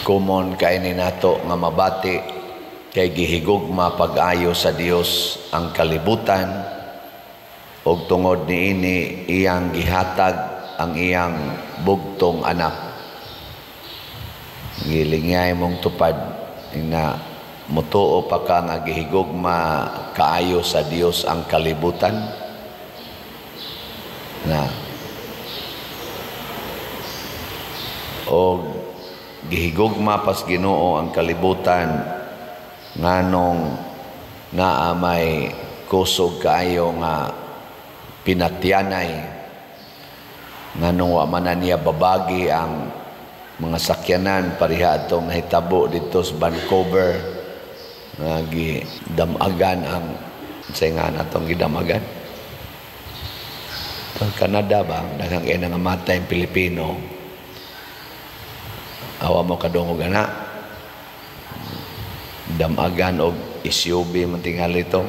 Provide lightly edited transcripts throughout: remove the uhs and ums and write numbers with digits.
Common kay ni nato nga mabati kay gihigugma pag-ayo sa Dios ang kalibutan ug tungod niini iyang gihatag ang iyang bugtong anak. Gilingay mong tupad na mutuo pa ka nga gihigugma kaayo sa Dios ang kalibutan na og gihigugma pas Ginoo ang kalibutan, nganong naa may kusog kaayo nga pinatyanay, nganong wa man na niya babagi ang mga sakyanan pareha atong nahitabo dito sa Vancouver nga gidamagan ang say nga natong gidamagan sa Canada ba, daghang kay nga matay Pilipino. Awa mo kadungog ana, damagan og SUV man tingali to,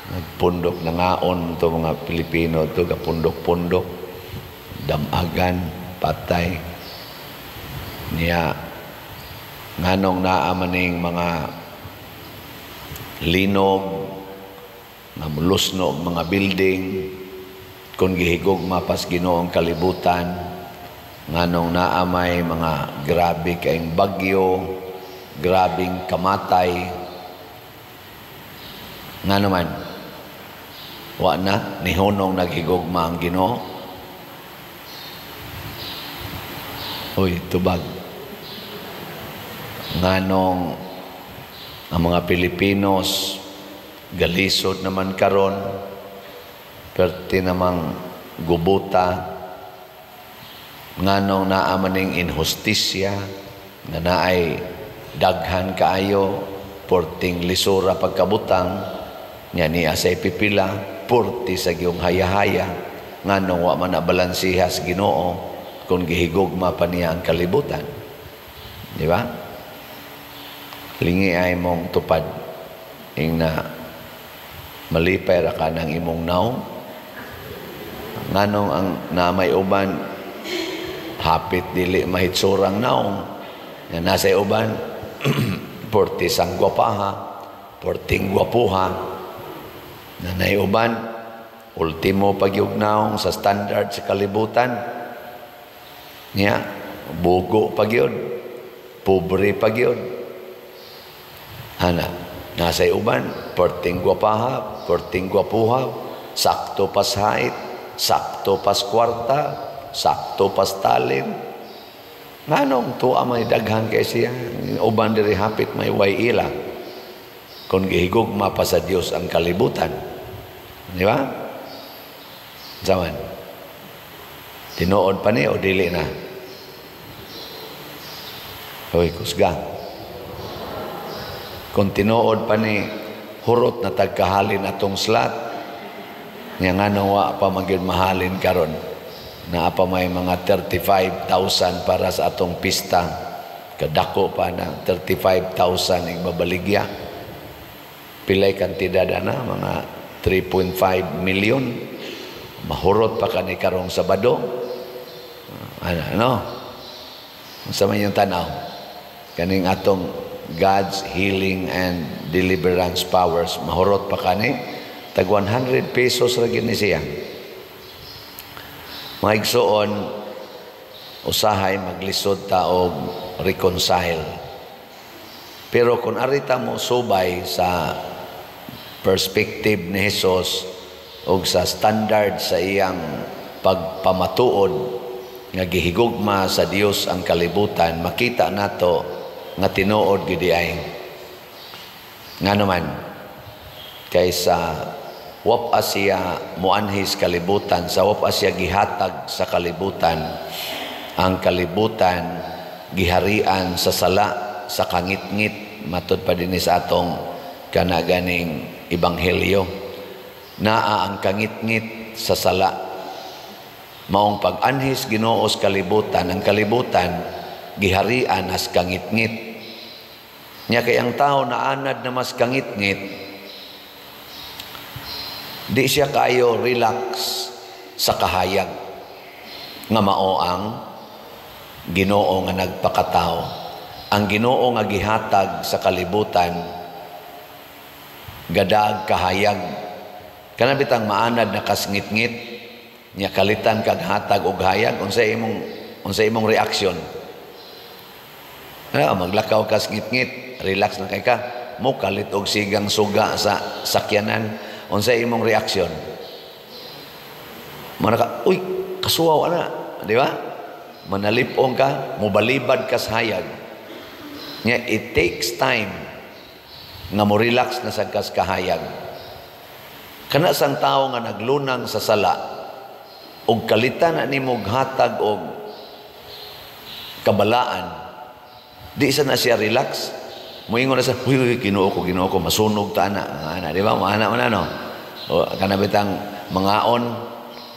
nagpundok na ngaon to mga Pilipino to, gapundok-pundok, damagan, patay niya. Nganong naa maning mga linog nga mulusno og mga building kung gihigugma pas Ginoo ang kalibutan? Nganong naa may mga grabe kaayong bagyo, grabeng kamatay? Ngano man wa na nihunong naghigugma ang Ginoo? Uy, tubag. Nganong ang mga Pilipinos galisod naman karon, perti namang gubuta? Nganong naa maning inhustisya nga naay daghan kaayo, porting lisura pagkabutang nya niya sa pipila, porti sa giyong haya-haya? Nganong wa man na balansihas Ginoo kung gihigugma pa niya ang kalibutan? Di ba? Lingi ay mong tupad ing na malipay ra ka ng imong naong. Nganong ang namay uban hapit dili mahitsurang naong nga nasa uban porti sang gwapaha, porting gwapuha, na nay uban ultimo pagyug naong sa standard sa kalibutan niya, bugo pagyud, pobre pagyud ana. Nasa uban porting gwapaha, porting gwapuha, sakto pas height, sakto pas kwarta, sakto pas talent. Nganong tuwa may daghan kay siya, uban diri hapit may way ila, kung gihigugma pa sa Dios ang kalibutan? Di ba? Zaman tinuod pa ni o dili na? Hoy, kusga. Kung tinuod pa ni, hurot na tagkahalin atong slot nya. Ngano wa pa magyud mahalin karon? Naa pa may mga 35,000 para sa atong pista. Kadako pa na 35,000 igbabaligya. Pilay kantidad ana? Mga 3.5 million. Mahurot pa kani karong Sabado. Ano, ano? Unsa man yung tanaw? Kaning atong God's healing and deliverance powers, mahurot pa kani. Tag 100 pesos ra gini siya. Mga igsoon, usahay maglisod ta og reconcile. Pero kung arita mo subay sa perspective ni Jesus o sa standard sa iyang pagpamatuod nga gihigugma sa Dios ang kalibutan, makita nato nga tinuod gid ay. Ngano man kaysa wapa siya muanhis kalibutan, sa wapa siya gihatag sa kalibutan, ang kalibutan giharian sa sala, sa kangitngit. Matud pa dinhi sa atong kanaganing ebanghelyo, naa ang kangitngit sa sala. Maong pag-anhis Ginoo sa kalibutan, ang kalibutan giharian as kangitngit nya. Kay ang tao naanad na mas kangitngit, di siya kayo relax sa kahayag nga mao ang Ginoo nga nagpakatao. Ang Ginoo nga gihatag sa kalibutan gadag kahayag. Kana bitang maanad na kasngit-ngit nya kalitan kag hatag og hayag, unsa imong reaksyon? Ah, maglakaw kas ngit-ngit, relax na kay ka, mo kalit og sigang suga sa sakyanan, unsa imong reaksyon? Mana ka, "Uy, kasuwaw ana," di ba? Manalipong ka, mobalibad ka sa hayag. Nya it takes time nga mo relax na sa kas kahayag. Kana sang tao nga naglunang sa sala og kalitan na nimo hatag og kabalaan, di sa na siya relax. Moingon na sa, "Uy, uy, Ginoo ko, Ginoo ko, masunog ta ana." Ana, di ba? Maana man ano. O kana bitang mangaon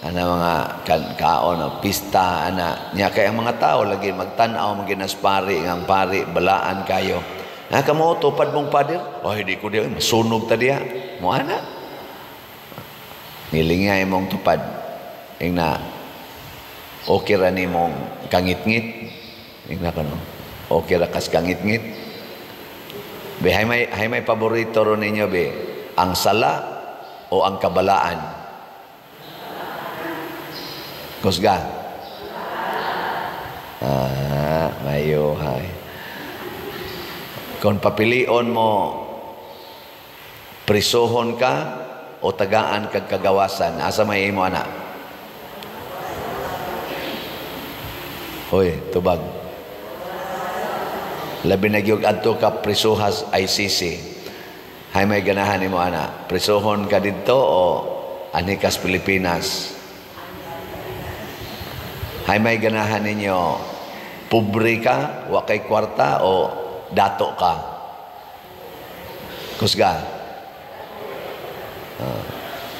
ana, mga kan, kaon o pista ana nya, kay ang mga tao lagi magtan-aw man ginas pari nga ang pari balaan kayo. "Ha, kamo tupad mong pader." "Oh, hindi ko diya, masunog ta diya." Mo ana. Nilingya imong tupad. Ingna, okay ra nimong kangit-ngit. Ingna kano. Okay ra kas kangit-ngit. Be, hay may paborito ro ninyo, be? Ang sala o ang kabalaan? Kusga. Ah, mayo hay. Kung papilion mo, prisohon ka o tagaan kag kagawasan, asa may imo ana? Hoy, tubag. Labi na gyud adto ka prisuhas ICC. Hay may ganahan nimo ana? Prisohon ka didto o anhi kas Pilipinas? Hay may ganahan ninyo, pobre ka, wa kay kwarta o dato ka? Kusga.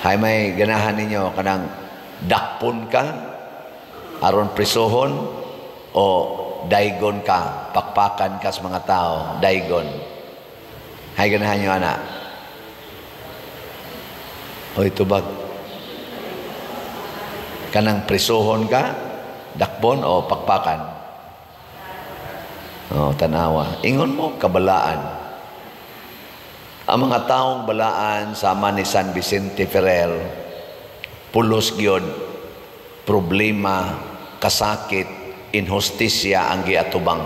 Hay may ganahan ninyo, kanang dakpon ka aron prisohon o daygon ka, pakpakan ka sa mga tao, daygon? Hay ganahan nyo ana? Hoy, tubag. Kanang prisohon ka, dakpon o pakpakan? Oh, tanawa. Ingon mo, kabalaan. Ang mga taong balaan sama ni San Vicente Ferrer, pulos gyud problema, kasakit, inhustisya ang giatubang.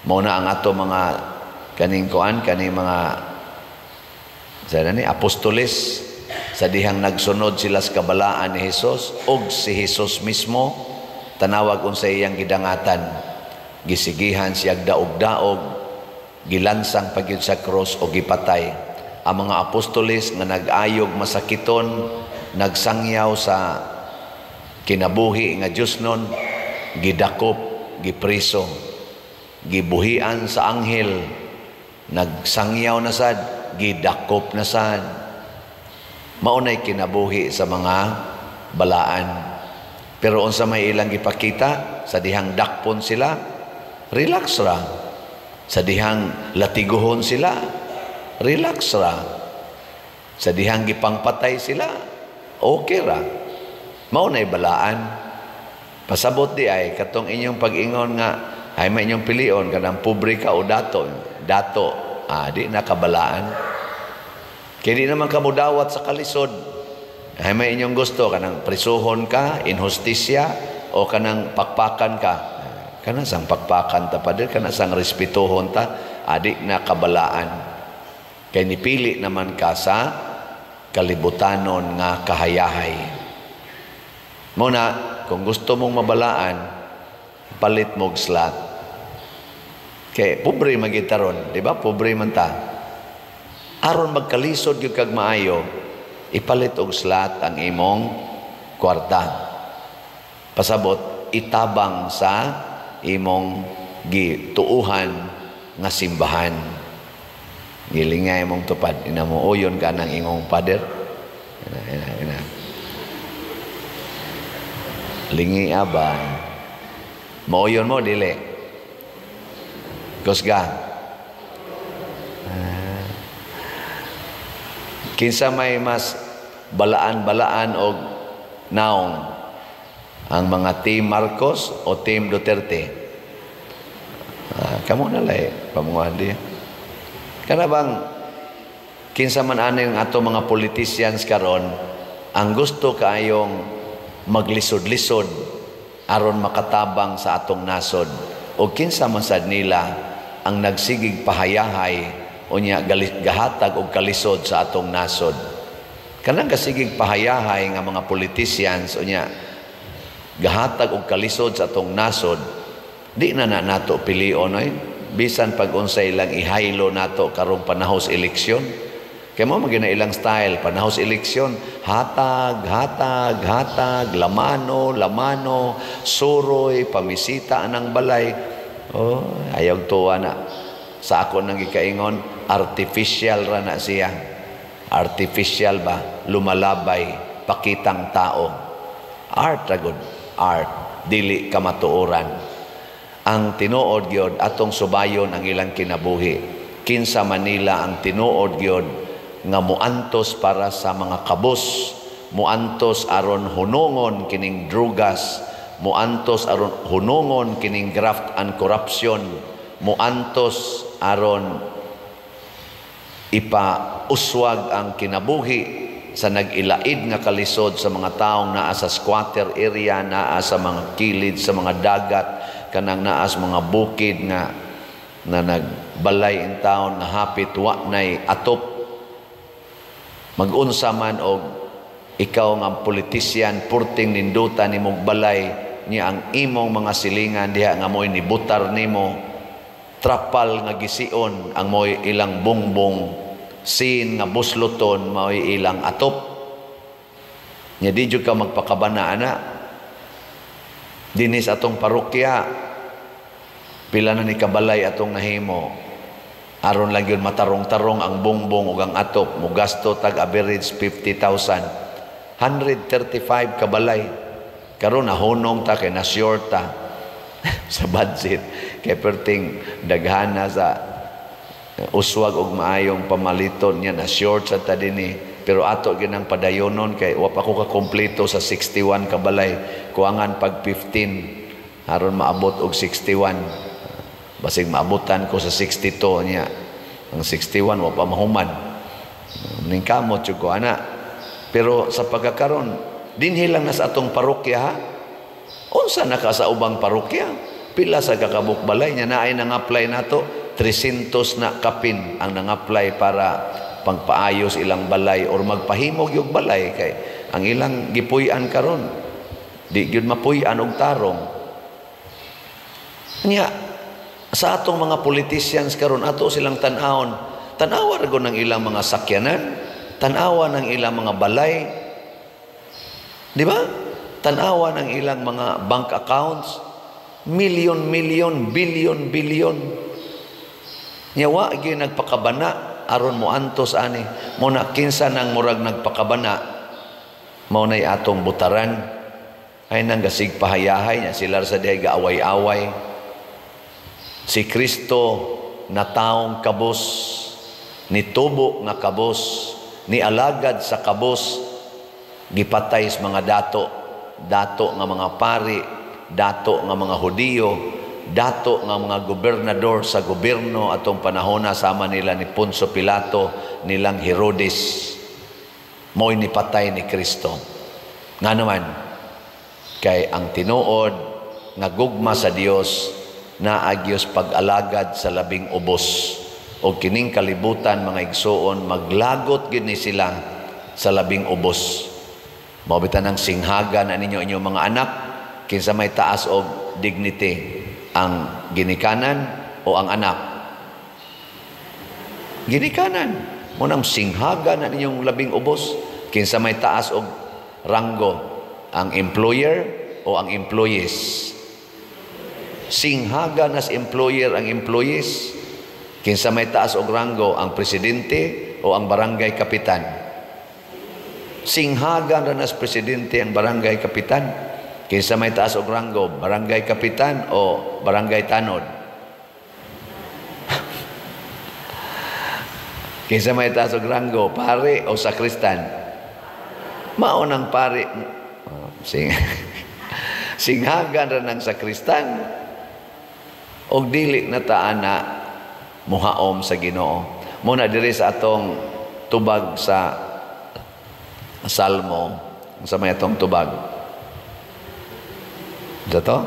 Mao na ang ato mga kaning kuan, kaning mga sa ni apostoles, sa dihang nagsunod sila sa kabalaan ni Hesus og si Hesus mismo, tanawag unsa iyang gidangatan. Gisigihan siya daog-daog, gilansang pagyud sa cross o gipatay. Ang mga apostoles nga nag-ayog masakiton, nagsangyaw sa kinabuhi nga Diyos nun, gidakop, gipriso, gibuhian sa anghel, nagsangyaw na sad, gidakop na sad. Maunay kinabuhi sa mga balaan. Pero unsa may ilang gipakita sa dihang dakpon sila, relax ra. Sa dihang latiguhon sila, relax ra. Sa dihang gipangpatay sila, okay ra. Mao nay balaan. Pasabot di ay katong inyong pag-ingon nga ay may inyong pilion kanang pobre ka o dato, dato, ah, di na kabalaan. Kaya di naman kamudawat sa kalisod. Ay may inyong gusto kanang prisuhon ka, inhustisya o kanang pakpakan ka. Kana sang pakpakan ta pader, kana sang respetuhon ta, adi na kabalaan. Kay nipili naman ka sa kalibutanon nga kahayahay. Muna, kung gusto mong mabalaan, palit mog slot. Kay pobre magitaron, di ba? Pobre man ta. Aron magkalisod gyud kag maayo, ipalit og slot ang imong kwarta. Pasabot, itabang sa imong gituuhan nga simbahan. Gilingay imong tupad, ina mo uyon ka ng imong pader. Ina, ina, ina. Lingi aba. Mauyon mo, dili. Kusga. Kinsa may mas balaan-balaan og naong, ang mga Team Marcos o Team Duterte? Ah, kamo na lay pamunguhan diya. Kana bang kinsa man ani ang ato mga politicians karon, ang gusto kaayong maglisod-lisod aron makatabang sa atong nasod, o kinsa man sad nila ang nagsigig pahayahay unya gahatag og kalisod sa atong nasod. Kanang gasigig pahayahay nga mga politicians unya gahatag og kalisod sa atong nasod, di na na nato pilion oy, bisan pag unsay lang ihaylo nato karong panahon sa eleksyon. Kay mo magina ilang style panahon sa eleksyon, hatag, hatag, hatag, lamano, lamano, suroy, pamisita anang balay. Oh, ayaw tuwa na. Sa ako nang gikaingon, artificial ra na siya. Artificial ba? Lumalabay, pakitang tao. Art ra gud, art, dili kamatuoran. Ang tinuod gyud, atong subayon ang ilang kinabuhi. Kinsa Manila ang tinuod gyud nga muantos para sa mga kabus, muantos aron hunungon kining drugas, muantos aron hunungon kining graft and corruption, muantos aron ipauswag ang kinabuhi sa nag-ilaid nga kalisod sa mga taong naa sa squatter area, naa sa mga kilid sa mga dagat, kanang naa sa mga bukid nga na nagbalay in town nga hapit wa nay atop. Mag-unsa man og ikaw nga politician, purting ninduta nimong balay niya, ang imong mga silingan diha nga mo'y nibutar nimo, trapal nga gision ang mo'y ilang bongbong, sin nga busloton mao'y ilang atop. Nya di jud ka magpakabana ana. Dinis atong parokya, pila na ni kabalay atong nahimo aron lang yun matarong-tarong ang bongbong ug ang atop, mugasto tag average 50,000, 135 kabalay. Karon nahunong ta kay na short ta sa budget kay perting daghana sa uswag og maayong pamaliton niya, na short sa ta dinhi. Pero ato ginang padayonon kay wa pa ko kakompleto sa 61 kabalay, kuangan pag 15 aron maabot og 61. Basig maabutan ko sa 62 niya, ang 61 wa pa mahuman. Ning kamot jud ko ana. Pero sa pagkakaron dinhi lang na sa atong parokya, ha, unsa na ka sa ubang parokya, pila sa kakabuk balay niya naay nang-apply nato, 300 na kapin ang nang-apply para pangpaayos ilang balay or magpahimog yung balay kay ang ilang gipuy-an karon di gyud mapuy-an og tarong. Nya sa atong mga politicians karon, ato silang tan-awon, tan-awa ra gud ng ilang mga sakyanan, tan-awa ng ilang mga balay, di ba? Tan-awa ng ilang mga bank accounts, million, million, billion, billion. Nya wa gyud nagpakabana aron mo antos ani. Mo na kinsa nang murag nagpakabana, mao nay atong butaran. Ay nang gasig pahayahay nya sila sa dihay gaaway-away. Si Kristo na taong kabos, nitubo nga kabos, nialagad sa kabos, gipatay sa mga dato, dato nga mga pari, dato nga mga Hudiyo, dato nga mga gobernador sa gobyerno atong panahona sama nila ni Poncio Pilato, nilang Herodes, mo'y nipatay ni Kristo. Nga naman, kay ang tinuod nga gugma sa Dios naagyos pag-alagad sa labing ubos. O kining kalibutan, mga igsuon, maglagot gid ni sila sa labing ubos. Mao bitan ang singhaga na ninyo inyong mga anak, kinsa may taas og dignity, ang ginikanan o ang anak? Ginikanan. Mo nang singhaga na ninyong labing ubos, kinsa may taas og ranggo, ang employer o ang employees? Singhaga nas employer ang employees. Kinsa may taas og ranggo, ang presidente o ang barangay kapitan? Singhaga na nas presidente ang barangay kapitan. Kinsa may taas og ranggo, barangay kapitan o barangay tanod? Kinsa may taas og ranggo, pare o sakristan? Mao nang pare. Oh, singhaga ra nang sakristan. Og dili na ta ana muhaom sa Ginoo. Muna diri sa atong tubag sa Salmo, sa may atong tubag. Sa to?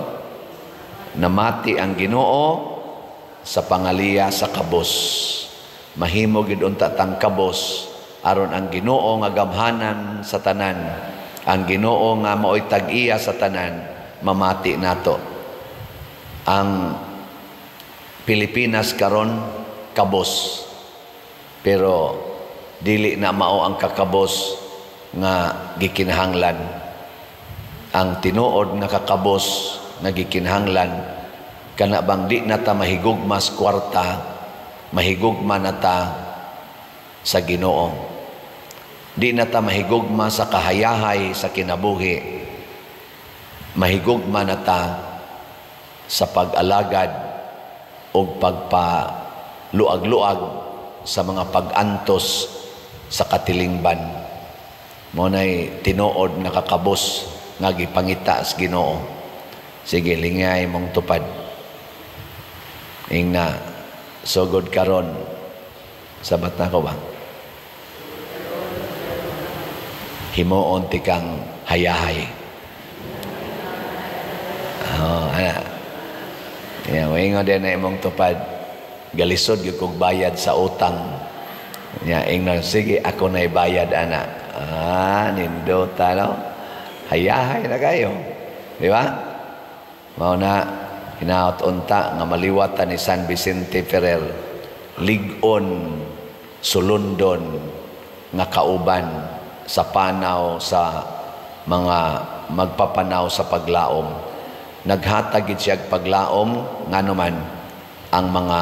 Namati ang Ginoo sa pangaliya sa kabos. Mahimo gid unta tang kabos aron ang Ginoo nga gamhanan sa tanan, ang Ginoo nga maoy tag-iya sa tanan, mamati nato. Ang Pilipinas karon kabos. Pero dili na mao ang kakabos nga gikinahanglan. Ang tinuod nga kakabos nga gikinahanglan kana bang di na ta mahigugma sa kwarta, mahigugma na ta sa Ginoo. Di na ta mahigugma sa kahayahay sa kinabuhi, mahigugma na ta sa pag-alagad o pagpaluag-luag sa mga pag-antos sa katilingban. Mao nay tinuod nga kakabos nga gipangita sa Ginoo. Sige, lingay mong tupad. Ingna, sugod karon. Sabat na ko ba? Himuon ti kang hayahay. Oh, ana. Yeah, moingon din na imong tupad. Galisod gyud kog bayad sa utang. Nya ingna, sige, ako na bayad ana. Ah, nindota no. Hayahay na kayo. Di ba? Mao na hinaot unta nga maliwatan ni San Vicente Ferrer, lig-on sulundon nga kauban sa panaw sa mga magpapanaw sa paglaom. Naghatag gid siya paglaom nganuman ang mga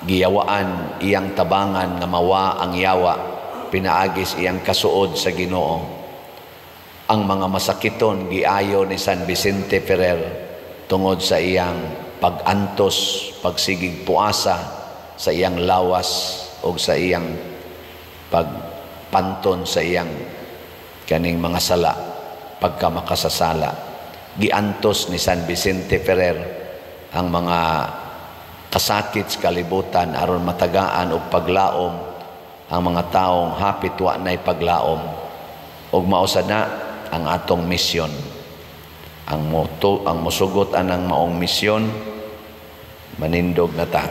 giyawaan iyang tabangan nga mawa ang yawa pinaagis iyang kasuod sa Ginoo. Ang mga masakiton giayo ni San Vicente Ferrer tungod sa iyang pag-antos, pagsigig puasa sa iyang lawas o sa iyang pagpanton sa iyang kaning mga sala pagka makasasala. Giantos ni San Vicente Ferrer ang mga kasakit sa kalibutan aron matagaan og paglaom ang mga taong hapit wa nay paglaom. Og mao sad na ang atong misyon. Ang moto, ang mosugot anang maong misyon, manindog na ta.